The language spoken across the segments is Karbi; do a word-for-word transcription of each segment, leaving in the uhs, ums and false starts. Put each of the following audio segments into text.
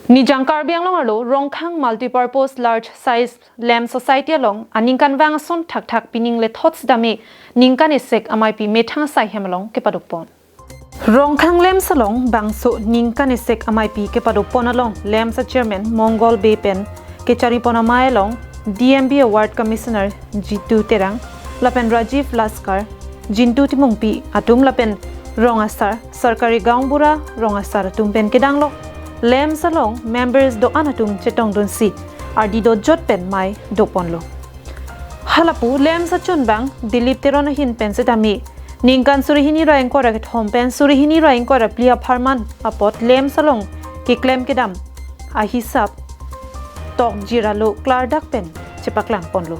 Nijang Karbi Anglong arlo Rongkhang Multipurpose Large Size Lamp Society along aningkanvang ason thakthak pining lethot sitame ningkan esek amaipi methang asai hem along kepadopon. Rongkhang Lamps along bangso ningkan esek amaipi kepadopon along Lamps a Chairman Mongol Bey pen kecharipon amei along D M B Award Commissioner Jitu Terang lapen Rajiv Laskar, Jintu Timungpi atum lapen rong asar, sarkari gaonbura rong asar atum pen kedang lok Lamps along members do-an atum chetongdunsi ardi dojot pen mei doponlo. Halapu Lamps achunbang Dilip Teron ahin pen sitame ningkan suri hini ra ingkoi ra kethom pen suri hini ra ingkoi ra phli apharman apot Lamps along keklem kedam ahisap tokjir alo klardak pen chepaklangponlo.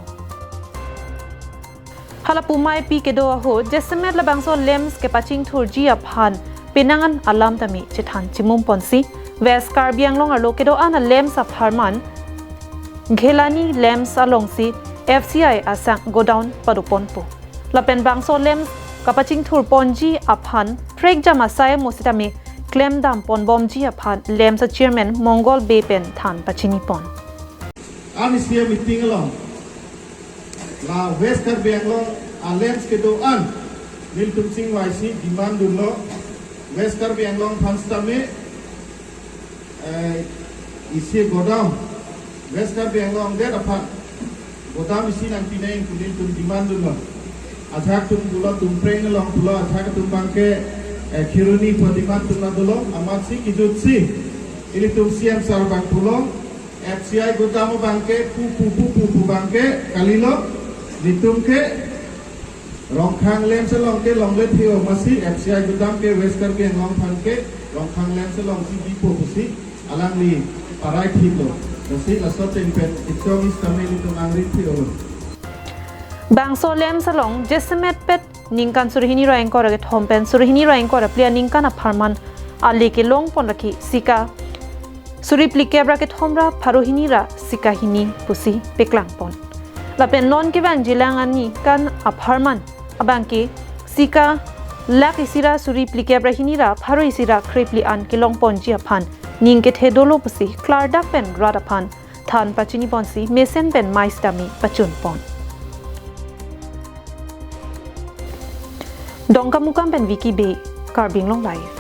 Halapu meipi kedo ahut jasemet labangso Lamps kepachingthurji aphan penang an alam tame chethan chimumponsi West Karbi Anglong arlo kedo-an a Lamps apharman Ghelani Lamps alongsi F C I asang godown padoponpo. Lapen bangso Lamps kapachingthurponji aphan prekjam asai mo sitame klemdamponbomji aphan Lamps a Chairman Mongol Bey pen than pachinipon. An isi a meeting along la West Karbi Anglong a Lamps kedo-an nelitum chingvaisi demand dunlo West Karbi Anglong aphan sitame, eh, isi godown West Karbi Anglong det aphan godown isi nangpinang pu nelitum demand dunlo. Ajahak atum pulo Tumpreng along pulo ajahak atum abangke, eh, Kheroni pu demand atum nang dolo amatsi kejutsi ilitum C M sir abang pulo F C I godown abangke pu pu pu pu pu abangke kalilo, nelitum ke Rongkhang Lamps along ke longle theo amatsi F C I godown ke West Karbi Anglong aphan ke Rongkhang Lamps alongsi bipo pusi alangli parai thiplo. Lasi laso ateng pen ichom is kami nelitum angri theolo. Bangso Lamps along jasemet pet ningkan suri hini ra ingkoi ra kethom pen suri hini ra ingkoi ra phli aningkan apharman ale kelongpon rakhi sika suri phlikep ra kethom ra pharo hini ra sika hini pusi peklangpon. Lapen non kevangjilang aningkan apharman abangke sika lakh isi ra suri phlikep ra hini ra pharo isi ra krephli an kelongponji aphan ning kethe dolo pusi klardak pen rat aphan than pachiniponsi mesen pen mei sitame pachunpon. Dongkamukam pen Vicky Bey, Karbi Anglong Live.